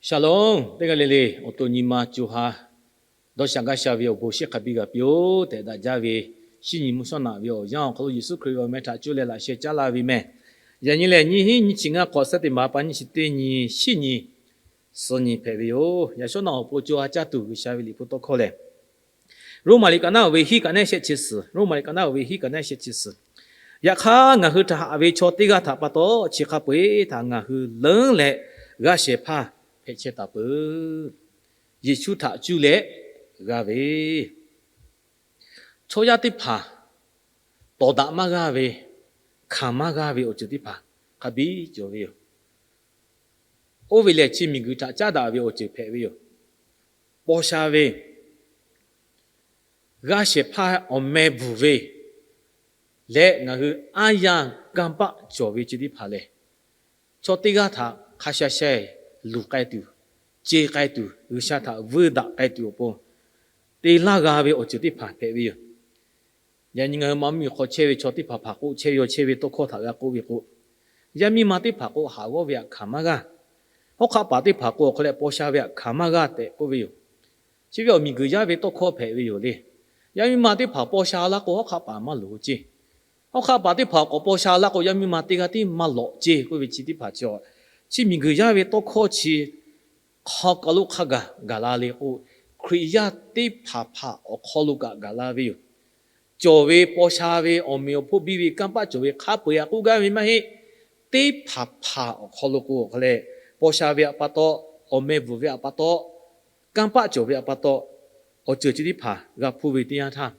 Shalom teˇ g'aˇ le le, awˬ to nyi ma co ha dawˇ sha gaˇ sha ve awˬ bon shiˍ hk'a biˇ g'a piˇ-oˆ tehꞈ daꞈ jaˇ ve, shinˉ nyi mvuhˇ shawˉ naꞈ ve awˬ yanˇ awˬ hk'aw lo Yeˍsuˆ Hkriꞈ ve awˬ meh htaꞈ coˇ leh laꞈ sheh caˉ laˇ ve meh. Yaꞈ nyi lehˬ, nyiˇ hinˉ nyiˇ chi ngaˇ hk'awꞈ, September pa nyiˇ chi teˇ nyi, shinˉ nyi, suhˍ nyi hpehꞈ ve yoˬ. Yaꞈ shawˉ naꞈ awˬ pon co ha caˇ tuˬ G'uiˬsha ve liꞈ hpu tawˇ hkawˇ lehˬ, Roˉmaꞈ liꞈ kaꞈ naˉ ve hiˉ kaꞈ neˉ shehˆ chi suhˍ, Roˉmaꞈ liꞈ kaꞈ naˉ ve hiˉ kaꞈ neˉ shehˆ chi suhˍ. Yaꞈ hk'aˇ, ngaˬ hui htaꞈ haꞈ ve chaw teˇ g'aˇ htaꞈ pa taw, chi hk'a peu-eˬ htaꞈ ngaˬ hui leuˉ leh g'aˇ shehˍ hpaˇ hpehꞈ chehˇ taˍ peuˬ. Yeˍsuˆ htaꞈ cuˇ leh g'a ve chaw yaˇ teˇ hpaˍ tawˍ daꞈ maˇ g'aˇ ve, hkanˍ maˇ g'aˇ ve awˬ ceuˬ teˇ hpaˍ hk'a biˇ cawˬ ve yoˬ. Oˇ ve lehˬ, chi miˬguiˬ htaꞈ caˉ daꞈ ve awˬ ceuˬ hpehꞈ ve yoˬ. Paw sha ve, g'aˇ shehˍ hpaˇ awˬ meh bvuhˬ ve leh ngaˬ hui aˉ yanˇ kanˇ paˆ cawˬ ve chi teˇ hpaˍ lehˬ, chaw teˇ g'aˇ htaꞈ hk'a sha sha luˬ k'ai tuˬ, ce k'ai tuˬ, G'uiˬsha htaꞈ vuiˇ daꞈ k'ai tuˬ awˬ pon te laˇ g'a ve awˬ ceuˬ teˇ hpaˍ hpehꞈ ve yoˬ. Yaꞈ nyi ngaˬ hui maˇ miˬ hk'aw chehˇ ve chaw teˇ hpaˍ hpaˍ k'oˆ chehˇ ve, yaw chehˇ ve tawˇ hkawˇ htaꞈ g'a k'oˆ ve k'o, yaˇ miˇ ma teˇ hpaˍ k'o haˍ g'awˇ ve htaꞈ hkanˍ maˇ g'a. Hawˉ hk'aˆ paˍ teˇ hpaˍ k'o awˬ hk'aw leh paw sha ve htaꞈ hkanˍ maˇ g'a tehꞈ k'oˆ ve yoˬ. Chi ve awˬ miˬguiˬ yaˇ ve tawˇ hkawˇ hpehꞈ ve yoˬ le. Yaˇ miˇ ma teˇ hpaˍ paw sha laˇ k'o, hawˉ hk'aˆ paˍ maˇ loˍ ceˇ. Hawˉ hk'aˆ paˍ teˇ hpaˍ k'awꞈ paw sha laˇ k'o, yaˇ miˇ ma teˇ g'aˇ tiˉ maˇ lawꞈ ceˇ k'oˆ ve chi teˇ hpaˍ chi, chi miˬguiˬ yaˇ ve tawˇ hkawˇ chi hk'aw ka lo hk'a gaˬ gaˬ la le k'o, Hkriꞈ yaˇ teˇ hpaˍ hpaˍ awˬ hk'aw lo kaꞈ gaˬ la ve yoˬ. Cawˬ ve paw sha ve awˬ meꞈ awˬ hponˇ biˇ ve kanˇ paˆ cawˬ ve hk'a peu-eˬ htaꞈ k'oˆ gaˇ ve maˇ heˆ. Teˇ hpaˍ hpaˍ awˬ hk'aw lo k'o, awˬ hk'aw leh paw sha ve htaꞈ pa taw, awˬ meh bvuhˬ ve htaꞈ pa taw, kanˇ paˆ cawˬ ve htaꞈ pa taw, awˬ ceuˬ chi teˇ hpaˍ g'a hpuˇ ve teˇ yanˇ htaˇ,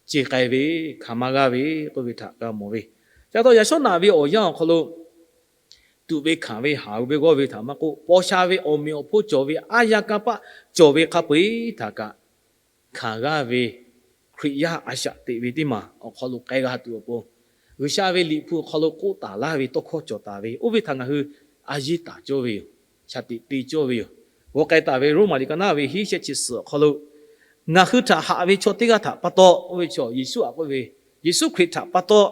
ce k'ai ve, hkanˍ maˇ g'a ve k'oˆ ve htaꞈ g'a mawˬ ve. Ca taw yaꞈ shawˉ naꞈ ve awˬ yanˇ awˬ hk'aw lo tuꞈ ve hkanˍ ve haˍ ve g'awˇ ve htaꞈ maˇ k'oˆ, paw sha ve awˬ meꞈ awˬ hponˇ cawˬ ve aˉ yanˇ kanˇ paˆ cawˬ ve hk'a peu-eˬ htaꞈ kaꞈ hkanˍ g'a ve Hkriꞈ yaˇ a shaꞈ teꞈ ve teˇ maˬ awˬ hk'aw lo k'ai g'a tuˬ awˬ pon, G'uiˬsha ve liꞈ hpu awˬ hk'aw lo k'oˆ taˍ laˇ ve tawˇ hkawˇ cawˬ taˍ ve, oˇ ve htaꞈ ngaˬ hui a yeˇ taˍ cawˇ ve yoˬ. Shaˍ tiꞈ te cawˇ ve yoˬ. G'aw k'ai taˍ ve Roˉmaꞈ liꞈ ka naˉ ve hiˉ shehˆ chi suhˍ awˬ hk'aw lo, ngaˬ hui htaꞈ haꞈ ve chaw teˇ g'aˇ htaꞈ pa taw, oˇ ve chaw Yeˍsuˆ htaꞈ k'oˆ ve, Yeˍsuˆ Hkriꞈ htaꞈ pa taw,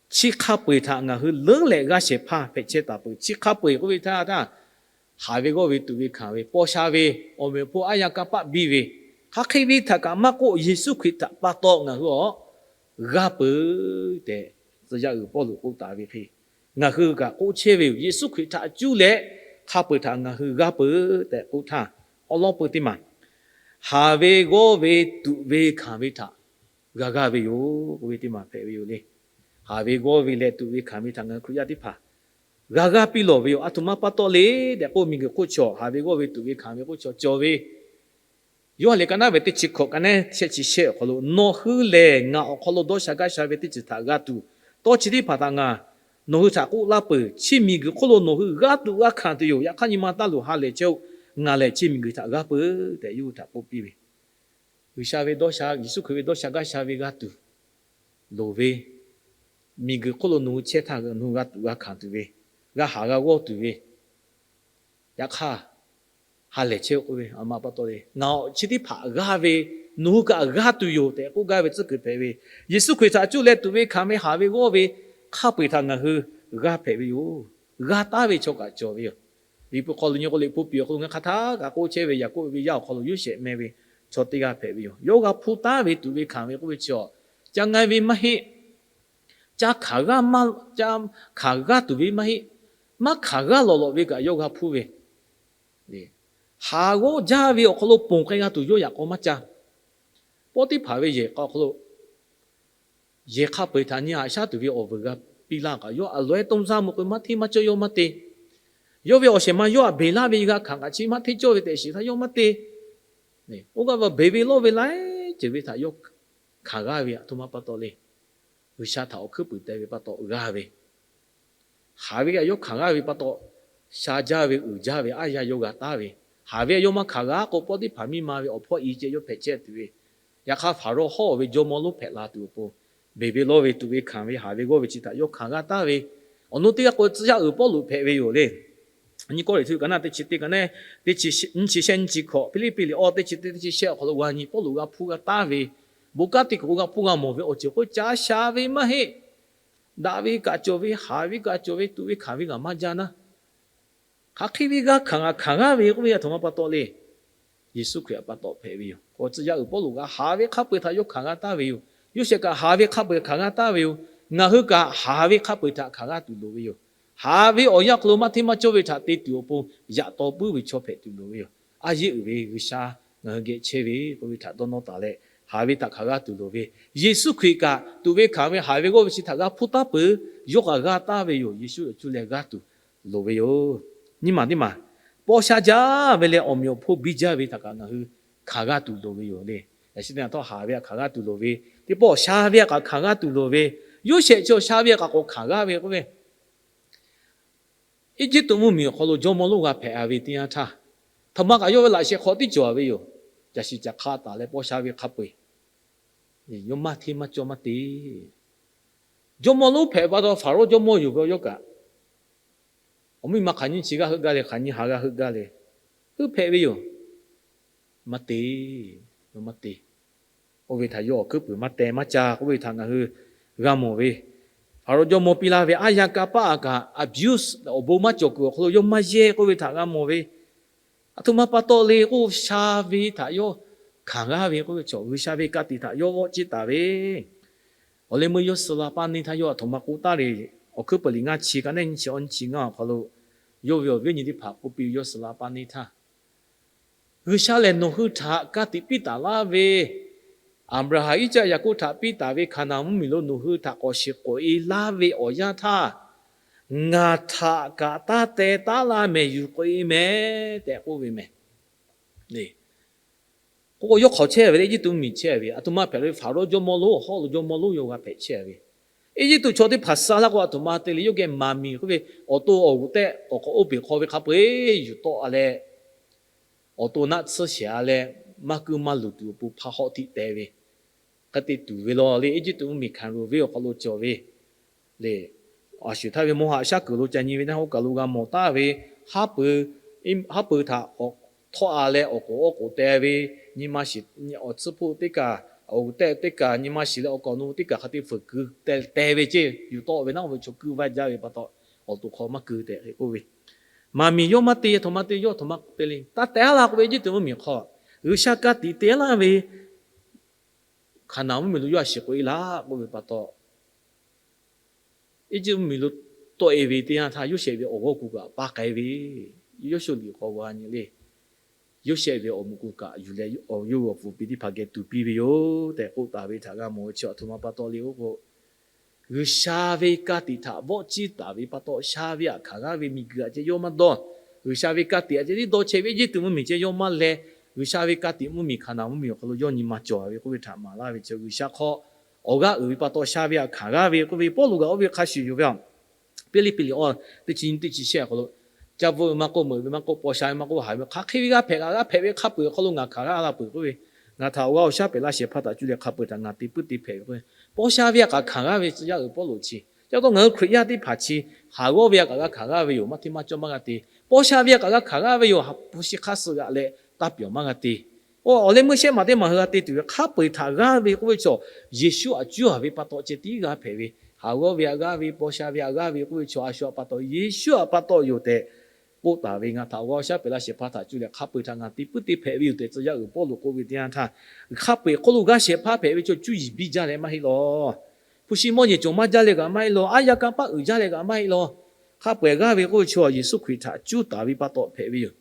chi hk'a peu-eˬ htaꞈ ngaˬ hui leuˉ leh g'aˇ shehˍ hpaˇ hpehꞈ chehˇ taˍ peuˬ. Chi hk'a peu-eˬ k'oˆ ve htaˇ htaˇ, haˍ ve g'awˇ ve tuꞈ ve hkanˍ ve paw sha ve awˬ meꞈ awˬ hponˇ aˉ yanˇ kanˇ paˆ biˇ ve, hk'aˬ hk'e ve htaꞈ kaꞈ maˇ k'oˆ, Yeˍsuˆ Hkriꞈ htaꞈ pa taw ngaˬ hui awˬ g'a peuˬ tehꞈ, tcuh yaˇ uiˍ Pawˇluꞈ k'oˆ taˍ ve hk'e, ngaˬ hui kaꞈ k'oˆ chehˇ ve yoˬ. Yeˍsuˆ Hkriꞈ htaꞈ cuˇ leh hk'a peu-eˬ htaꞈ ngaˬ hui g'a peuˬ tehꞈ k'oˆ htaˇ, awˉ lawˉ peu teˇ maˬ, haˍ ve g'awˇ ve tuꞈ ve hkanˍ ve htaꞈ g'a gaˇ ve yoˬ k'oˆ ve teˇ maˬ hpehꞈ ve yoˬ le. Haˍ ve g'awˇ ve leh tuꞈ ve hkanˍ ve htaꞈ ngaˬ hui Hkriꞈ yaˇ teˇ hpaˍ g'a g'aˇ piˇ lawˬ ve yoˬ. A htoꞈ ma pa taw le tehꞈ k'oˆ, miˬguiˬ hk'oˆ chaw haˍ ve g'awˇ ve tuꞈ ve hkanˍ ve k'oˆ chaw cawˬ ve, Yoˇhanˬ liꞈ ka naˉ ve teˇ chi hkawꞈ ka neˉ shehˆ chi shehˆ awˬ hk'aw lo, nawˬ hui lehˬ ngaˬ awˬ hk'aw lo dawˇ sha gaˇ sha ve teˇ ceuˬ htaꞈ g'a tuˬ, tawˇ chi teˇ hpaˍ htaꞈ ngaˬ nawˬ hui htaꞈ k'oˆ laˇ peuˬ. Chi miˬguiˬ hk'oˆ lo nawˬ hui g'aˇ tuꞈ g'aˇ hkanˍ tuˬ yoˬ. Yaꞈ hk'aˇ nyi ma taˇ luˬ, ha lehˬ chehˇ-oˆ. Ngaˬ lehˬ chi miˬguiˬ htaꞈ g'a peuˬ tehꞈ yawˇ hui htaꞈ k'oˆ piˇ ve, G'uiˬsha ve dawˇ sha, Yeˍsuˆ Hkriꞈ ve dawˇ sha gaˇ sha ve g'a tuˬ loˍ ve, miˬguiˬ hk'oˆ lo nawˬ hui chehˇ htaˇ nawˬ hui g'a tuꞈ g'a hkanˍ tuˬ ve, g'a haˍ g'a g'awˇ tuˬ ve, yaꞈ hk'aˇ ha lehˬ chehˇ-oˆ k'oˆ ve, a ma pa taw le, ngaˬ chi teˇ hpaˍ g'aˇ ve, nawˬ hui kaꞈ g'a tuˬ yoˬ tehꞈ k'oˆ gaˇ ve tcuhˉ kuiˬ hpehꞈ ve, Yeˍsuˆ Hkriꞈ htaꞈ cuˇ leh tuꞈ ve hkanˍ ve haˍ ve g'awˇ ve hk'a peu-eˬ htaꞈ ngaˬ hui g'a hpehꞈ ve yoˬ. G'a taˉ ve chaw kaꞈ cawˬ ve yoˬ. Liꞈ hpu hk'aw lo nyi k'o, Liꞈ hpu piˍ awˬ hk'aw lo ngaˬ hk'aˬ htaˇ kaꞈ k'oˆ chehˇ ve, Yaˍkoˆ ve yaˇ awˬ hk'aw lo Yoˇsehꞈ meh ve chaw teˇ g'aˇ hpehꞈ ve yoˬ. Yawˇ g'a hpu taˉ ve tuꞈ ve hkanˍ ve k'oˆ ve chi, ca ngai ve maˇ heˆ. Ca hkanˍ g'aˇ maˇ, ca hkanˍ g'aˇ tuˬ ve maˇ heˆ. Maˇ hkanˍ g'aˇ lawꞈ lawꞈ ve kaꞈ yawˇ g'a hpu ve, haˍ g'awˇ jaˇ ve awˬ hk'aw lo ponˬ k'ai g'a tuˬ yawˇ yaꞈ k'aw maˇ ca. Pawˇtiˇhpaˍ ve yehˬ k'a awˬ hk'aw lo yehˬ hk'a peu-eˬ htaꞈ nyi haꞈ shaˉ tuˬ ve awˬ vuiˬ g'a piˇ laˇ kaꞈ, yawˇ a loꞈ-ehˉ tawˇ zaˇ meuˇ k'o maˇ hteˇ maˇ cawˇ yawˇ maˇ te. Yawˇ ve awˬ shehˍ ma yawˇ htaꞈ beˬ laˇ ve g'a hkanˍ kaꞈ chi maˇ hteˇ cawˇ ve tehꞈ shiˍ htaˇ yawˇ maˇ te. Oˇ g'aˇ va beˬ ve lawˇ ve laiˉ ceuˬ ve htaꞈ yawˇ hkanˍ g'aˇ ve a htoꞈ ma pa taw le. G'uiˬsha htaꞈ awˬ hkuiˉ puiˍ teh ve pa taw g'aˇ ve, haˍ ve kaꞈ yawˇ hkanˍ g'aˇ ve pa taw, sha jaˇ ve uiˍ jaˇ ve aˉ yanˇ yawˇ g'a taˉ ve, haˍ ve yawˇ maˇ hkanˍ g'a k'o, Pawˇtiˇhpaˍ miˇ ma ve awˬ hpawˇ i ceh yawˇ hpehꞈ chehˇ tuˬ ve, yaꞈ hk'aˇ Hpaˍrawˇ hawˉ ve jawˇmawˇ lonˉ hpehꞈ la tuˬ awˬ pon, beˬ ve lawˇ ve tuꞈ ve hkanˍ ve haˍ ve g'awˇ ve chi htaꞈ yawˇ hkanˍ g'a taˉ ve, awˬ nu teˇ g'aˇ k'o tcuh yaˇ uiˍ Pawˇluꞈ hpehꞈ ve yoˬ le. Nyiˇ Kawˇrenˍhtuˆ ka naˉ teˇ chi teˇ ka neˉ, teˇ chi nyiˇ chi shehˆ nyiˇ chi hkawꞈ, Hpiˇliˇpiˆ liꞈ awˇ teˇ chi teˇ teˇ chi shehˆ awˬ hk'aw lo g'a nyi Pawˇluꞈ g'a hpuˇ g'a taˉ ve, bon kanˉ te kuiˬ k'o g'a hpuˇ g'a mawˬ ve awˬ ceuˬ k'o ca sha ve maˇ heˆ. Daꞈ ve kaꞈ cawˬ ve, haˍ ve kaꞈ cawˬ ve, tuꞈ ve hkanˍ ve kaꞈ maˇ jaˇ naˉ, Hk'aˬ hk'e ve g'a hkanˍ g'a hkanˍ g'aˇ ve k'oˆ ve a htoꞈ ma pa taw le. Yeˍsuˆ Hkriꞈ a pa taw hpehꞈ ve yoˬ. K'o tcuh yaˇ uiˍ Pawˇluꞈ kaꞈ haˍ ve hk'a peu-eˬ htaꞈ yawˇ hkanˍ g'a taˍ ve yoˬ. Yoˇsehꞈ kaꞈ haˍ ve hk'a peu-eˬ hkanˍ g'a taˍ ve yoˬ. Ngaˬ hui kaꞈ haˍ ve hk'a peu-eˬ htaꞈ hkanˍ g'a tuˬ loˍ ve yoˬ. Haˍ ve awˬ yanˇ hk'aw lo maˇ hteˇ maˇ cawˇ ve htaꞈ te tuˬ awˬ pon yaꞈ taw puiˉ ve chaw hpehꞈ tuˬ loˍ ve yoˬ. A yeˇ uiˍ ve G'uiˬsha ngaˬ hui geh chehˇ ve k'oˆ ve htaꞈ dawˇ nawˇ taˍ leh, haˍ ve htaꞈ hkanˍ g'a tuˬ loˍ ve, Yeˍsuˆ Hkriꞈ kaꞈ tuꞈ ve hkanˍ ve haˍ ve g'awˇ ve chi htaꞈ g'a hpuˇ taˉ peuˬ, yawˇ kaꞈ g'a taˍ ve yoˬ. Yeˍsuˆ awˬ cuˇ leh g'aˇ tuˬ loˍ ve yoˬ. Nyiˇ maˬ teˇ maˬ, paw sha jaˇ ve leh awˬ meꞈ awˬ hponˇ biˇ jaˇ ve htaꞈ kaꞈ ngaˬ hui hkanˍ g'a tuˬ loˍ ve yoˬ le. Yaꞈ shi teˇ naˬ htawˇ haˍ ve htaꞈ hkanˍ g'a tuˬ loˍ ve, teˇ pawˆ sha ve htaꞈ kaꞈ hkanˍ g'a tuˬ loˍ ve, Yoˇsehꞈ chi awˬ sha ve htaꞈ kaꞈ k'awꞈ hkanˍ g'a ve k'oˆ ve, Eˇjiˇtuꞈ mvuhˇmiˬ awˬ hk'aw lo jawˇmawˇ lonˉ g'a hpehꞈ a ve teˇ yanˇ htaˇ, htaꞈ ma kaꞈ yawˇ ve laꞈ sheh hk'aw tiˉ cawˬ a ve yoˬ. Caˬ shiˍ caˬ hk'aˇ taˍ leh paw sha ve hk'a peu-eˬ, yawˇ maˇ hteˇ maˇ cawˇ maˇ te. Jawˇmawˇ lonˉ hpehꞈ pa taw Hpaˍrawˇ jawˇmawˇ yoˬ ve awˬ yawˇ kaꞈ, awˬ miˇ ma hk'aˬ nyiˇ chi g'aˇ heuˆ gaˇ leh hk'aˬ nyiˇ ha g'aˇ heuˆ gaˇ leh heuˆ hpehꞈ ve yoˬ. Maˇ te, maˇ te. Oˇ ve htaꞈ yawˇ awˬ hkuiˉ puiˍ maˇ teh maˇ ca k'oˆ ve htaꞈ ngaˬ hui g'a mawˬ ve, Hpaˍrawˇ jawˇmawˇ piˇ laˇ ve aˉ yaˇ kanˇ paˆ a kaꞈ abuse awˬ bon maˇ cawˬ kuiˬ awˬ hk'aw lo yawˇ maˇ yehˇ k'oˆ ve htaꞈ g'a mawˬ ve, a htoꞈ ma pa taw le k'o, sha ve htaꞈ yawˇ hkanˍ g'a ve k'oˆ ve chaw, G'uiˬsha ve ka tiꞈ htaꞈ yawˇ vawˆ ciˇ taˍ ve, awˬ leh meuˇ yawˇ suh la paˇ neˇ htaˇ yawˇ a htoꞈ ma k'oˆ taˍ le. Awˬ hkuiˉ puiˍ liꞈ ngaˇ chi ka neˉ nyiˇ chi awˇ nyiˇ chi ngaˇ awˬ hk'aw lo, yawˇ ve awˬ viˉ awˬ nyi teˇ hpaˍ k'oˆ piˇ ve, yawˇ suh la paˇ neˇ htaˇ, G'uiˬsha lehˬ nawˬ hui htaꞈ ka tiꞈ piˇ taˍ laˇ ve, Aˍbraˍhanˍ, Iˉcaˆ, Yaˍkoˆ htaꞈ piˇ taˍ ve Hkaˍnanˍ mvuhˇmiˬ lo nawˬ hui htaꞈ k'awꞈ shiˍ k'oꞈ e laˇ ve awˬ yanˇ htaˇ, ngaˬ htaꞈ kaꞈ taˇ teh taˉ laˇ mehˍ, yuˬ k'oꞈ e mehˍ tehꞈ k'oˆ ve mehˍ. K'o yawˇ hk'aˬ chehˇ ve le, Eˇjiˇtuꞈ mvuhˇmiˬ chehˇ ve, a htoꞈ ma hpehꞈ ve, Hpaˍrawˇ jawˇmawˇ lonˉ awˬ hawˉ lo jawˇmawˇ lonˉ yawˇ g'a hpehꞈ chehˇ ve. Eˇjiˇtuꞈ chaw teˇ hpaˍ suh laˇ k'o, a htoꞈ ma te le, yawˇ geh maˍ miˬ k'oˆ ve awˬ to awˬ g'uˬ tehꞈ k'awꞈ k'awꞈ oˇ peˬ hk'aw ve hk'a peu-eˬ yuˬ tawˆ a leh, awˬ to naˆ tsuhˇ shehˍ a leh, maˇ kuiˇ maˇ luˬ tuˬ awˬ pon hpaˇ hawˆ htiˆ teh ve, hk'e te tuˬ ve law le. Eˇjiˇtuꞈ mvuhˇmiˬ Hkaˍnanˍ ve awˬ hk'aw lo cawˬ ve le. A shuˍ htaˇ ve mawˇ haꞈ shaˉ kuiˬ lo ca nyi ve naˆ, oˇ kaˬ lo g'a mawˬ taˍ ve, haˉ pui htaꞈ htawˆ a leh awˬ k'oˍ awˬ k'oˍ teh ve, nyi ma shiˍ, awˬ tsuhˇ hpoˆ teˇ kaˬ, awˬ g'uˬ tehꞈ teˇ kaˬ, nyi ma shiˍ leh awˬ kawꞈ nu teˇ kaˬ hk'a te fuiˍ keu teh ve ceˇ, yuˬ tawˆ ve naˆ, oˇ ve chaw kuiˇ vaˇ jaˇ ve pa taw, awˬ to hk'aw maˇ keu tehꞈ k'oˆ ve, maˍ miˬ yawˇ maˇ te, a htoꞈ ma te, yawˇ a htoꞈ ma te le, taˇ teh laˇ k'oˆ ve, Eˇjiˇtuꞈ mvuhˇmiˬ hk'aw G'uiˬsha ka tiꞈ te laˇ ve Hkaˍnanˍ mvuhˇmiˬ lo yawˇ a shiˍ k'oꞈ e laˇ k'oˆ ve pa taw, Eˇjiˇtuꞈ mvuhˇmiˬ lo tawˆ e ve teˇ yanˇ htaˇ, Yoˇsehꞈ ve awˬ g'awˇ ku kaꞈ paˇ k'ai ve, Yawˇshuˆ liꞈ k'awꞈ g'a nyi le. Yoˇsehꞈ ve awˬ muꞈ ku kaꞈ yuˬ leh, yawˇ ve awˬ pon piˇ teˇ hpaˍ geh tuˬ piˇ ve yoˬ tehꞈ k'oˆ taˍ ve htaꞈ g'a mawˬ ve chi, a htoꞈ ma pa taw le k'oˆ k'o, G'uiˬsha ve ka tiꞈ htaꞈ vawˆ ciˇ taˍ ve pa taw, sha ve htaꞈ hkanˍ g'aˇ ve miˬguiˬ htaꞈ ceh yawˇ maˇ dawˇ. G'uiˬsha ve ka tiꞈ htaꞈ ceh tiˉ dawˇ chehˇ ve Eˇjiˇtuꞈ mvuhˇmiˬ ceh yawˇ maˇ leh, G'uiˬsha ve ka tiꞈ mvuhˇmiˬ Hkaˍnanˍ mvuhˇmiˬ awˬ hk'aw lo yawˇ nyi ma cawˬ ve k'oˆ ve htaꞈ maˍ laˇ ve chi, G'uiˬsha hk'aw awˬ g'aˇ uiˍ ve pa taw sha ve htaꞈ hkanˍ g'aˇ ve k'oˆ ve, Pawˇluꞈ kaꞈ oˇ ve hk'a shuˍ yoˬ ve a. Piˇliˇpiˆ liꞈ awˬ teˇ chi nyiˇ teˇ chi shehˆ awˬ hk'aw lo, ca bvuhꞈ ve maˇ k'oˆ, meuꞈ ve maˇ k'oˆ, paw sha ve maˇ k'oˆ, haˍ ve hk'aˬ hk'e ve g'a hpehꞈ kaꞈ g'a hpehꞈ ve hk'a peu-eˬ awˬ hk'aw lo ngaˬ hkanˍ g'aˇ la peuˬ k'oˆ ve, ngaˬ htaꞈ awˬ g'aˇ awˬ shaˉ pehꞈ laˇ shehˍ hpaˇ htaꞈ cuˇ leh hk'a peu-eˬ htaꞈ ngaˬ te puiˉ te hpehꞈ ve k'o, paw sha ve htaꞈ kaꞈ hkanˍ g'aˇ ve tcuh yaˇ uiˍ Pawˇluꞈ chi. Ca taw ngaˬ hui Hkriꞈ yaˇ teˇ hpaˍ chi, haˍ g'awˇ ve htaꞈ kaꞈ g'a hkanˍ g'aˇ ve yoˬ. Maˇ hteˇ maˇ cawˇ maˇ g'a te. Paw sha ve htaꞈ kaꞈ g'a hkanˍ g'aˇ ve yoˬ. Hpu shi hk'aˇ suh g'aꞈ leh taˇ pyawˬ maˇ g'a te. Awˬ leh meuˇ shehˆ maˬ teˇ maˬ hui g'a te tuˬ ve hk'a peu-eˬ htaꞈ g'aˇ ve k'oˆ ve chaw, Yeˍsuˆ a cuˇ a ve pa taw ceh tiˉ g'a hpehꞈ ve, haˍ g'awˇ ve htaꞈ g'aˇ ve, paw sha ve htaꞈ g'aˇ ve k'oˆ ve chaw, a shu htaꞈ pa taw, Yeˍsuˆ htaꞈ pa taw yoˬ tehꞈ k'oˆ taˍ ve, ngaˬ htaꞈ awˬ g'aˇ awˬ shaˉ pehꞈ laˇ shehˍ hpaˇ htaꞈ cuˇ leh hk'a peu-eˬ htaꞈ ngaˬ te puiˉ te hpehꞈ ve yoˬ tehꞈ tcuh yaˇ uiˍ Pawˇluꞈ k'oˆ ve teˇ yanˇ htaˇ, hk'a peu-eˬ hk'oˆ lo g'aˇ shehˍ hpaˇ hpehꞈ ve chaw cuˇ yiˍ biˇ jaˇ leh maˇ heˆ law. Hpu shi mawˇ yehˬ cawˬ maˇ jaˇ leh kaꞈ maˇ heˆ law. Aˉ yaˇ kanˇ paˆ uiˍ jaˇ leh kaꞈ maˇ heˆ law. Hk'a peu-eˬ g'aˇ ve k'oˆ ve chaw Yeˍsuˆ Hkriꞈ htaꞈ cuˇ taˍ ve pa taw hpehꞈ ve yoˬ.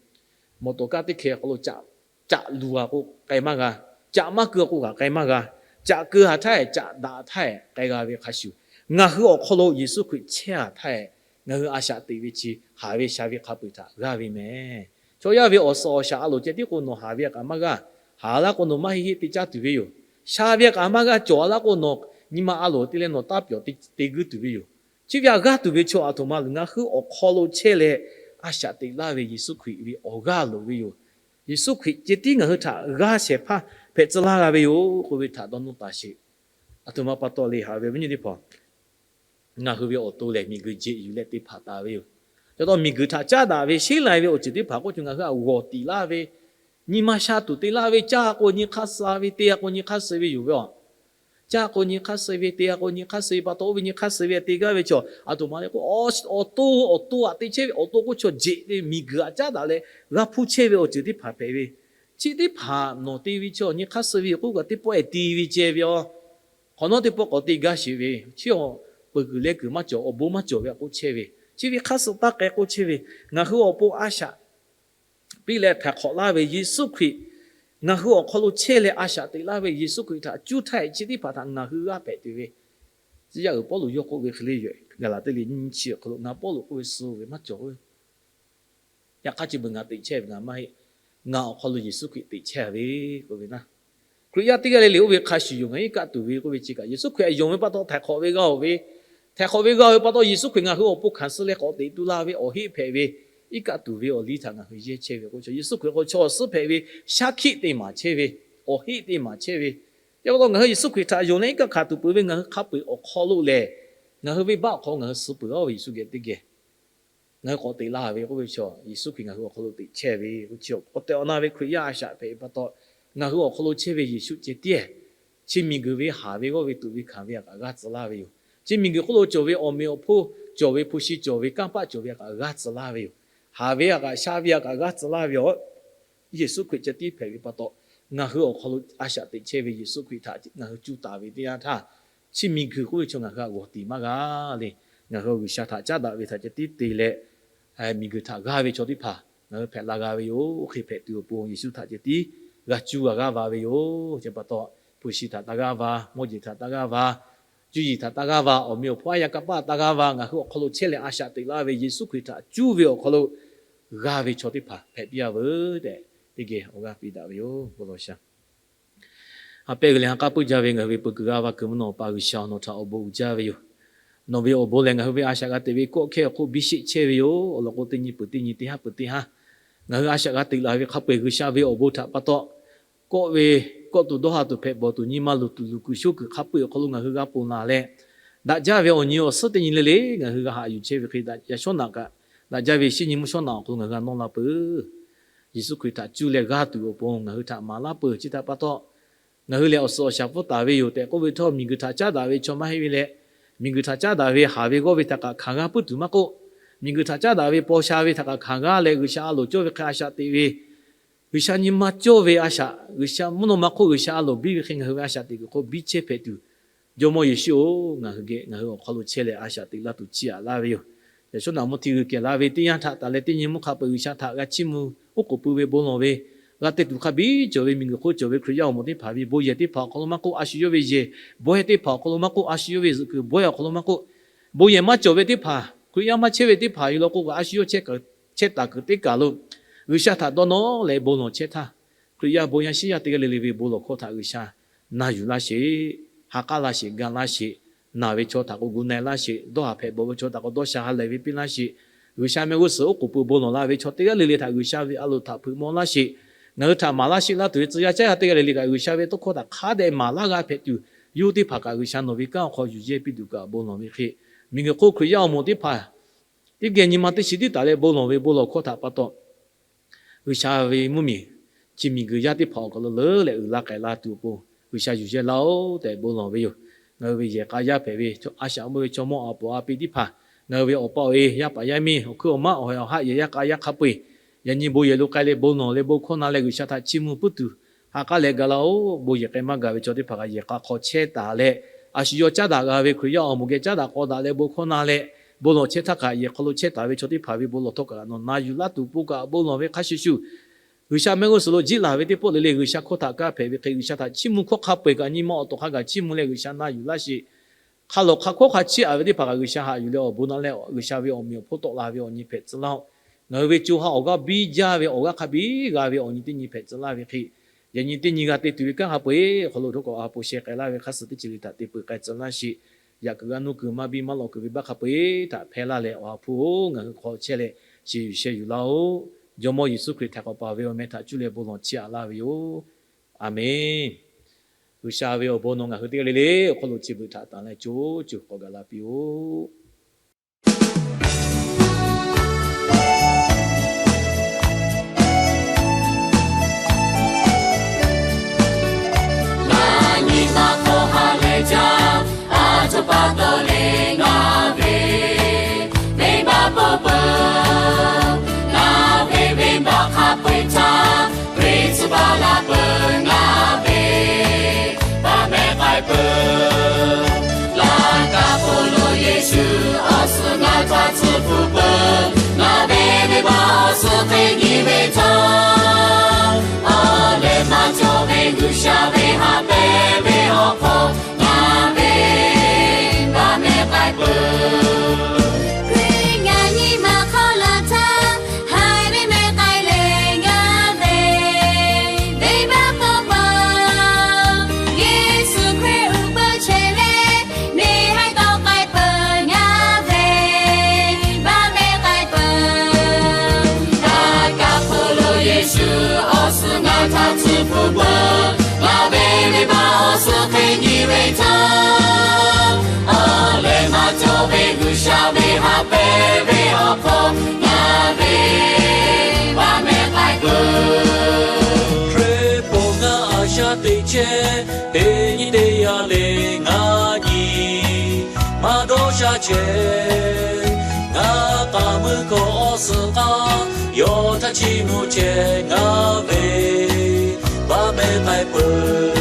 Mawˬ tawˍ kaˇ teˇ hkeh awˬ hk'aw lo caꞈ, caꞈ luˬ a k'o k'ai maˇ g'a. Caꞈ maˇ keu a k'o kaꞈ k'ai maˇ g'a. Caꞈ keu a htaˇ, caꞈ daꞈ htaˇ k'ai g'a ve hk'a shuˍ, ngaˬ hui awˬ hk'aw lo Yeˍsuˆ Hkriꞈ chehˇ a htaˇ, ngaˬ hui a shaꞈ teꞈ ve chi haˍ ve sha ve hk'a peu-eˬ htaꞈ g'aˇ ve mehˍ. Chaw yaˇ ve awˬ suhˍ awˬ shaꞈ a loˍ ceh tiˉ k'o nawˬ haˍ ve htaꞈ kaꞈ maˇ g'aˇ. Haˍ laˇ k'o nawˬ maˇ heˆ heˆ te caˇ tuˬ ve yoˬ. Sha ve htaꞈ kaꞈ maˇ g'aˇ cawˬ a laˇ k'o nawˬ nyi ma a loˍ te leh nawˬ taˇ pyawˬ te g'uiˇ tuˬ ve yoˬ. Chi ve htaꞈ g'aˇ tuˬ ve chaw a htoꞈ ma lo ngaˬ hui awˬ hk'aw lo chehˇ leh a shaꞈ teꞈ laˇ ve Yeˍsuˆ Hkriꞈ ve awˬ g'aˇ loˍ ve yoˬ. Yeˍsuˆ Hkriꞈ ceh tiˉ ngaˬ hui htaꞈ g'aˇ shehˍ hpaˇ hpehꞈ tcuh laˇ g'a ve yoˬ k'oˆ ve htaꞈ dawˇ nawˇ taˍ sheˍ. A htoꞈ ma pa taw le, haꞈ ve awˬ viˉ nyi teˇ hpaˍ, ngaˬ hui ve awˬ to lehˬ miˬguiˬ jeꞈ yuˬ leh te hpanˍ taˍ ve yoˬ. Ca taw miˬguiˬ htaꞈ caˉ daꞈ ve sheˉ lai ve awˬ ceuˬ teˇ hpaˍ k'oˆ cawˬ ngaˬ hui a g'awˬ tiꞈ laˇ ve, nyi ma sha tuˬ te laˇ ve, caˇ k'o nyi hk'aˇ suh ve, te k'o nyi hk'aˇ suh ve yoˬ ve a. Caˇ k'o nyi hk'aˇ suh ve, te-a k'o nyi hk'aˇ suh ve pa taw, oˇ ve nyi hk'aˇ suh ve te gaˇ ve chaw, aˬ htoꞈ ma le k'o, awˬ to awˬ to aꞈ te chehˇ ve, awˬ to k'oˆ chaw jeꞈ te miˬguiˬ aꞈ caˉ daꞈ leh g'a hpuˇ chehˇ ve awˬ ceuˬ teˇ hpaˍ hpehꞈ ve. Chi teˇ hpaˍ nawˬ te ve chaw nyi hk'aˇ suh ve yoˬ k'oˆ kaꞈ teˇ pawˆ-e te ve ceh ve a. Hk'awꞈ nawˉ teˇ pawˆ k'awꞈ te gaˇ sheˍ ve, chi awˬ peuˬ kuiˬ leh kuiˬ maˇ cawˬ, awˬ bon maˇ cawˬ ve aꞈ k'oˆ chehˇ ve, chi ve hk'aˇ suh taˇ k'ai k'oˆ chehˇ ve, ngaˬ hui awˬ pon a shaꞈ piˇ leh htaiˍ hk'awꞈ laˇ ve Yeˍsuˆ Hkriꞈ, ngaˬ hui awˬ hk'aw lo chehˇ leh a shaꞈ teꞈ laˇ ve Yeˍsuˆ Hkriꞈ htaꞈ cuˇ htaˇ chi teˇ hpaˍ htaꞈ ngaˬ hui g'aˇ hpehꞈ tuˬ ve, tcuh yaˇ uiˍ Pawˇluꞈ yawˇ k'oˆ ve hk'e le yoˬ. Gaˍlaˍtiˆ liꞈ nyiˇ chi awˬ hk'aw lo ngaˬ Pawˇluꞈ k'oˆ ve suh ve maˇ cawˬ ve, yaꞈ hk'aˇ chi beuꞈ ngaˬ teꞈ chehˇ ve ngaˬ maˇ heˆ. Ngaˬ awˬ hk'aw lo Yeˍsuˆ Hkriꞈ teꞈ chehˇ ve k'oˆ ve naˉ, Hkriꞈ yaˇ teˇ g'aˇ le le oˇ ve hk'a shuˍ yoˬ. Ngaˬ iˉ kaˆ tuˬ ve k'oˆ ve chi kaꞈ Yeˍsuˆ Hkriꞈ aꞈ yonˍ ve pa taw htaiˍ hk'awꞈ ve g'a-oˬ ve, htaiˍ hk'awꞈ ve g'a-oˬ ve pa taw Yeˍsuˆ Hkriꞈ ngaˬ hui awˬ pon hkanˍ suh leh k'awꞈ teꞈ tu la ve awˬ heˆ hpehꞈ ve, iˉ kaˆ tuˬ ve awˬ liˇ htaꞈ ngaˬ hui yehˇ chehˇ ve k'o, Yeˍsuˆ Hkriꞈ k'o chaw awˬ suhˉ hpehꞈ ve shaˉ hkiˆ te maˍ chehˇ ve, awˬ heˆ te maˍ chehˇ ve, yaꞈ pa taw ngaˬ hui Yeˍsuˆ Hkriꞈ htaꞈ yonˍ leh iˉ kaˆ hkanˍ tuˬ peuˬ ve ngaˬ hui hk'a peu-eˬ awˬ hk'aw lo lehˬ, ngaˬ hui venˇbaˆ awˬ hk'aw ngaˬ hui suh peuˬ-a ve Yeˍsuˆ geh teˇ geh ngaˬ hui k'awꞈ teꞈ laˇ ve k'oˆ ve chaw, Yeˍsuˆ Hkriꞈ ngaˬ hui awˬ hk'aw lo teꞈ chehˇ ve k'o, chi k'awꞈ tehꞈ awˬ na ve Hkriꞈ yaˇ a shaꞈ hpehꞈ ve pa taw, ngaˬ hui awˬ hk'aw lo chehˇ ve Yeˍsuˆ ceh tiˉ, chi miˬguiˬ ve haˍ ve g'awˇ ve tuꞈ ve hkanˍ ve aꞈ kaꞈ g'aˇ tcuh laˇ ve yoˬ. Chi miˬguiˬ hk'oˆ lo cawˬ ve awˬ meꞈ awˬ hponˇ, cawˬ ve hpu shi, cawˬ ve kanˇ paˆ, cawˬ ve aꞈ kaꞈ g'aˇ tcuh laˇ ve yoˬ. Haˍ ve aꞈ kaꞈ, sha ve aꞈ kaꞈ g'aˇ tcuh laˇ ve yoˬ. Yeˍsuˆ Hkriꞈ ceh tiˉ hpehꞈ ve pa taw, ngaˬ hui awˬ hk'aw lo a shaꞈ teꞈ chehˇ ve Yeˍsuˆ Hkriꞈ htaꞈ ngaˬ hui cuˇ taˍ ve teˇ yanˇ htaˇ, chi miˬguiˬ k'oˆ ve chaw ngaˬ hui aꞈ g'awˬ tiˍ maˇ g'a le. Ngaˬ hui G'uiˬsha htaꞈ caˉ daꞈ ve htaꞈ ceh tiˉ te leh, miˬguiˬ htaꞈ g'aˇ ve chaw teˇ hpaˍ ngaˬ hui hpehꞈ la g'a ve yoˬ. Oˇ hk'e hpehꞈ tuˬ awˬ pon Yeˍsuˆ htaꞈ ceh tiˉ g'a cuˇ g'a g'aˇ va ve yoˬ. Chi pa taw, hpu shi htaꞈ taˇ g'aˇ va, mawˇ jeˬ htaꞈ taˇ g'aˇ va, cuˇ yiˍ htaꞈ taˇ g'aˇ va, awˬ meꞈ awˬ hponˇ aˉ yaˇ kanˇ paˆ taˇ g'aˇ va, ngaˬ hui awˬ hk'aw lo chehˇ leh a shaꞈ teꞈ laˇ ve Yeˍsuˆ Hkriꞈ htaꞈ cuˇ ve awˬ hk'aw lo g'aˇ ve chaw teˇ hpaˍ hpehꞈ piˇ-a veuˬ tehꞈ, teˇ geh awˬ g'aˇ piˇ daꞈ ve yoˬ. Bon lawˬ sha. A pehˇ g'uiˬ leh ha k'aˉ puiˉ jaˇ ve ngaˬ hui ve peuˬ kuiˬ g'aˇ va kuiˬ mvuhˇ naw pa G'uiˬsha, nawˬ htaꞈ awˬ bon uiˍ jaˇ ve yoˬ. Nawˬ ve awˬ bon lehˬ, ngaˬ hui ve a shaꞈ g'a teꞈ ve kawˆ hkehˇ awˬ hk'oˆ biˇ sheˆ chehˇ ve yoˬ. Awˬ lawn k'o, teˇ nyi peuˬ teˇ nyi, teˇ haˉ peuˬ teˇ haˉ, ngaˬ hui a shaꞈ g'a teꞈ laˬ ve hk'a peu-eˬ G'uiˬsha ve awˬ bon htaꞈ pa taw, kawˆ ve, kawˆ tuˬ dawˇ ha tuˬ hpehꞈ bawˬ tuˬ nyi ma luˬ tuˬ luˬ kuiˬ sho kuiˬ hk'a peu-eˬ awˬ hk'aw lo ngaˬ hui g'a ponˬ laˬ leh, daꞈ jaˇ ve awˬ nyi awˬ suhˉ teˇ nyi le le ngaˬ hui g'a haꞈ yuˬ chehˇ ve hk'e, yaꞈ shawˉ naꞈ kaꞈ, daꞈ jaˇ ve shinˉ nyi mvuhˇ shawˉ naꞈ awˬ hk'aw lo ngaˬ hui g'a nawˇ la peuˬ. Yeˍsuˆ Hkriꞈ htaꞈ cuˇ leh g'aˇ tuˬ awˬ pon ngaˬ hui htaꞈ maˍ laˇ peuˬ. Chi htaꞈ pa taw, ngaˬ hui lehˬ awˬ suhˍ awˬ shaˍ pfuhˇ taˍ ve yoˬ tehꞈ k'oˆ ve htawˇ, miˬguiˬ htaꞈ caˉ daꞈ ve chaw maˇ heˆ ve leh, miˬguiˬ htaꞈ caˉ daꞈ ve haˍ ve g'awˇ ve htaꞈ kaꞈ hkanˍ g'a puiˉ tuˬ maˇ k'oˆ, miˬguiˬ htaꞈ caˉ daꞈ ve paw sha ve htaꞈ kaꞈ hkanˍ g'a leh G'uiˬsha a loˍ cawˇ ve hk'e a shaꞈ teꞈ ve, G'uiˬsha nyi ma cawˇ ve a shaꞈ, G'uiˬsha mvuhˇ naw ma hk'oˆ G'uiˬsha a loˍ biˇ ve hk'e ngaˬ hui ve a shaꞈ teꞈ kuiˬ hk'oˆ biˇ chehˇ hpehꞈ tuˬ, Jawˇmawˇ Yeˍsuˆ-oˬ, ngaˬ hui geh ngaˬ hui awˬ hk'aw lo chehˇ leh a shaꞈ teꞈ laˇ tuˬ chiˇ aꞈ laˇ ve yoˬ. Yaꞈ shawˉ naꞈ mvuhˇ hti g'uiˬ kehˬ la ve teˇ yanˇ htaꞈ taˍ leh teˇ nyi mvuhˇ hk'a peu-eˬ G'uiˬsha htaꞈ g'a chiˇ mvuh oˉ k'oˍ pui ve bon lawˬ ve, g'a te tuˬ hk'a biˇ cawˬ ve miˬguiˬ hk'oˆ cawˬ ve Hkriꞈ yaˇ awˬ moˍ teˇ hpaˍ ve bon yehˬ teˇ hpaˍ awˬ hk'aw lo maˇ k'oˆ, a shu yawˇ ve yehˬ bawehˇ teˇ hpaˍ awˬ hk'aw lo maˇ k'oˆ, a shu yawˇ ve zuhꞈ kuiˬ bawehˇ awˬ hk'aw lo maˇ k'oˆ, bon yehˬ maˇ cawˬ ve teˇ hpaˍ, Hkriꞈ yaˇ maˇ chehˇ ve teˇ hpaˍ yoˬ law k'o kaꞈ, a shu yawˇ chehˇ taˍ kuiˬ teˇ kaˬ lo G'uiˬsha htaꞈ dawˇ nawˇ leh bon lawˬ chehˇ htaˇ, Hkriꞈ yaˇ bon yaˇ shiˉ yaˇ teˇ g'aˇ le le ve bon lawˬ hkawˇ htaꞈ G'uiˬsha na yuˬ laˇ sheˍ, ha k'aˉ laˇ sheˍ, ga laˇ sheˍ, naˬ ve chaw htaꞈ k'o gu na-e laˇ sheˍ, dawˇ haˍ hpehꞈ bawˬ ve chaw htaꞈ k'o dawˇ sha ha lehˬ ve piˇ laˇ sheˍ, G'uiˬsha mehˆ g'uˇ suhˍ oˉ k'oˍ pui bon lawˬ la ve chaw teˇ g'aˇ le le htaꞈ G'uiˬsha ve a loˍ htaꞈ hpeuꞈ maw laˇ sheˍ, ngaˬ hui htaꞈ maˍ laˇ sheˍ laˇ tuˬ ve tcuh yaˇ caˉ yaˇ teˇ g'aˇ le le kaꞈ G'uiˬsha ve tawˇ hkawˇ htaꞈ hk'a dehꞈ maˍ laˇ g'a hpehꞈ tuˬ, yawˇ teˇ hpaˍ kaꞈ G'uiˬsha nawˬ ve kanˉ awˬ hk'aw yuˬ yehˇ piˇ tuˬ kaꞈ bon lawˬ ve hk'e, miˬguiˬ hk'oˆ Hkriꞈ yaˇ awˬ moˍ teˇ hpaˍ teˇ geh nyi ma teˇ shiˍ tiˉ taˍ leh bon lawˬ ve bon lawˬ hkawˇ htaꞈ pa taw, G'uiˬsha ve mvuhˇmiˬ chi miˬguiˬ yaˇ teˇ hpaˍ awˬ hk'aw lo leuˉ leh uiˍ la k'ai la tuˬ awˬ pon G'uiˬsha yuˬ yehˇ laˇ-oˬ tehꞈ bon lawˬ ve yoˬ. Ngaˬ hui ve yehˬ k'a yaˇ hpehꞈ ve a shaꞈ meuˇ ve chaw mawˇ a poˍ a pi teˇ hpaˍ, ngaˬ hui ve awˬ pa awˬ e, yaˇ paˍ yaˇ miˇ, awˬ hkuiˉ awˬ maˉ, awˬ hawehˬ awˬ haˆ, yehˬ yaˇ k'a yaˇ hk'a peu-eˬ, yaꞈ nyi bon yehˬ lo k'ai leh bon lawˬ leh bon hkawˇ na leh G'uiˬsha htaꞈ chiˇ mvuh puiˉ tuˬ, ha k'aˉ leh ga laˇ-oˬ. Bon yehˬ k'ai maˇ gaˬ ve chaw teˇ hpaˍ kaꞈ yehˬ k'a hk'aw chehˇ taˍ leh, a shu yawˇ caˉ daꞈ g'a ve Hkriꞈ yaˇ awˬ moˍ geh caˉ daꞈ k'aw daꞈ leh bon hkawˇ na leh, bon lawˬ chehˇ htaˇ kaꞈ yehˬ hk'aw lo chehˇ taˍ ve chaw teˇ hpaˍ ve bon lawˬ htawˇ kaꞈ nawˬ na yuˬ laˇ tuˬ pon kaꞈ bon lawˬ ve hk'a shuˍ shuˍ, G'uiˬsha mehˆ g'uˇ suhˍ lo jiˇ laˬ ve teˇ pawˆ le le G'uiˬsha hkawˇ htaꞈ kaˇ hpehꞈ ve hk'e, G'uiˬsha htaꞈ chiˇ mvuh hkawˇ hk'a peu-eˬ kaꞈ nyi ma awˬ to hk'a gaˬ chiˇ mvuh leh G'uiˬsha na yuˬ laˇ sheˍ. Hk'a lawˬ hk'a hkawˇ hk'a chiˇ aꞈ ve teˇ hpaˍ kaꞈ G'uiˬsha haꞈ yuˬ leh awˬ bon na leh G'uiˬsha ve awˬ meꞈ awˬ hponˇ tawˆ la ve awˬ nyi hpehꞈ tcuh laˇ-oˆ. Ngaˬ hui ve co ha awˬ g'aˇ biˇ jaˇ ve awˬ g'aˇ hk'a biˇ g'a ve awˬ nyi teˇ nyi hpehꞈ tcuh laˇ ve hk'e, yaꞈ nyi teˇ nyi g'a te tuˬ ve kanˉ hk'a peu-eˬ awˬ hk'aw lo htawˇ k'awꞈ a po sheh k'ai laˇ ve hk'a suh teˇ ceuˬ le htaꞈ te peuˬ k'ai tcuh laˇ sheˍ. Yaꞈ kuiˬ g'a nuˇ kuiˬ maˇ biˇ maˇ lawꞈ kuiˬ ve baˆ hk'a peu-eˬ htaꞈ hpehˇ laˇ leh Awˬ ha hpu-oˬ, ngaˬ hui hk'aw chehˇ leh shiˍ yuˬ sheh yuˬ laˇ-oˆ. Jawˇmawˇ Yeˍsuˆ Hkriꞈ htaꞈ k'awꞈ paˍ ve awˬ meh htaꞈ cuˇ leh bon lawˬ chiˇ aꞈ laˇ ve yoˬ. A menˬ. G'uiˬsha ve awˬ bon nawˬ ngaˬ hui teˇ g'aˇ le le awˬ hk'aw lo chi beuꞈ htaꞈ tanˬ leh co co k'awꞈ gaˬ la piˇ-oˆ. Yaꞈ nyi ma hk'aw ha leh Baˆ laˇ peuˬ ngaˬ ve, baˆ mehˆ k'ai peuˬ. Laˇ kaˆ hk'oˆ lo Yeˍsuˆ awˬ suhˍ ngaˬ htaꞈ tcuhˉ pfuhˍ peuˬ. Ngaˬ ve venˇbaˆ awˬ suhˍ hk'e nyi ve htaˇ, awˬ lehˬ maˇ cawˬ ve G'uiˬsha ve ha pehˍ ve awˬ hk'aw ngaˬ ve baˆ mehˆ k'ai peuˬ. Hkriꞈ yaˇ nyi ma hk'aw laˬ htaˇ, haiˬ ve mehˆ k'ai leh ngaˬ ve venˇbaˆ k'awꞈ paˍ, Yeˍsuˆ Hkriꞈ uˉ peunˍ chehˇ leh, neˇ haiˬ tawˆ k'ai peuˬ ngaˬ ve baˆ mehˆ k'ai peuˬ. Laˇ kaˆ hk'oˆ lo Yeˍsuˆ awˬ suhˍ ngaˬ htaꞈ tcuhˉ pfuhˍ peuˬ. Ngaˬ ve venˇbaˆ awˬ suhˍ hk'e nyi ve htaˇ, awˬ lehˬ maˇ cawˬ ve G'uiˬsha ve ha pehˍ ve awˬ hk'aw ngaˬ ve baˆ mehˆ k'ai peuˬ. Hkriꞈ pon ngaˬ a shaꞈ teꞈ chehˇ, teˇ nyi teˇ yanˇ le ngaˬ nyi maˇ dawˇ sha chehˇ. Ngaˬ k'aˍ meuˇ hkawꞈ awˬ suhˍ k'aˇ yawˇ htaꞈ chiˇ mvuh chehˇ ngaˬ ve baˆ mehˆ k'ai peuˬ.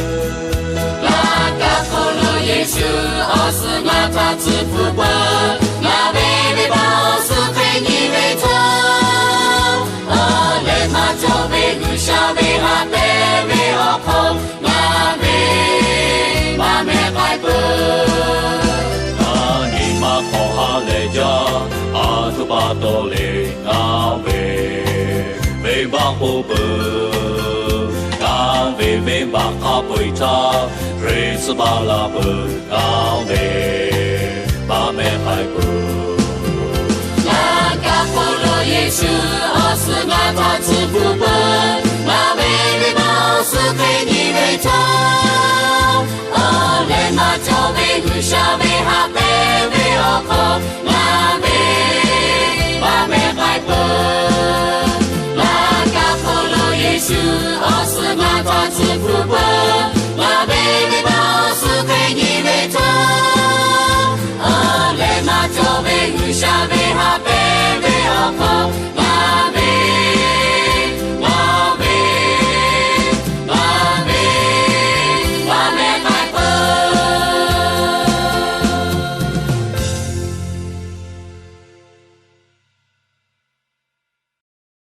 Laˇ kaˆ hk'oˆ lo Yeˍsuˆ awˬ suhˍ ngaˬ htaꞈ tcuhˉ pfuhˍ peuˬ. Ngaˬ ve venˇbaˆ awˬ suhˍ hk'e nyi ve htaˇ, awˬ lehˬ maˇ cawˬ ve G'uiˬsha ve ha pehˍ ve awˬ hk'aw ngaˬ ve baˆ mehˆ k'ai peuˬ. Ngaˬ nyi ma hk'aw ha lehˬ jaˇ, a htoꞈ pa taw le ngaˬ ve venˇbaˆ k'oˆ peuˬ. Ngaˬ ve venˇbaˆ hk'a peu-eˬ htaˇ, Hkriꞈ tcuh baˆ laˇ peuˬ ngaˬ ve baˆ mehˆ k'ai peuˬ. Laˇ kaˆ hk'oˆ lo Yeˍsuˆ awˬ suhˍ ngaˬ htaꞈ tcuhˉ pfuhˍ peuˬ. Ngaˬ ve venˇbaˆ awˬ suhˍ hk'e nyi ve htaˇ, awˬ lehˬ maˇ cawˬ ve G'uiˬsha ve ha pehˍ ve awˬ hk'aw ngaˬ ve baˆ mehˆ k'ai peuˬ. Laˇ kaˆ hk'oˆ lo Yeˍsuˆ awˬ suhˍ ngaˬ htaꞈ tcuhˉ pfuhˍ peuˬ.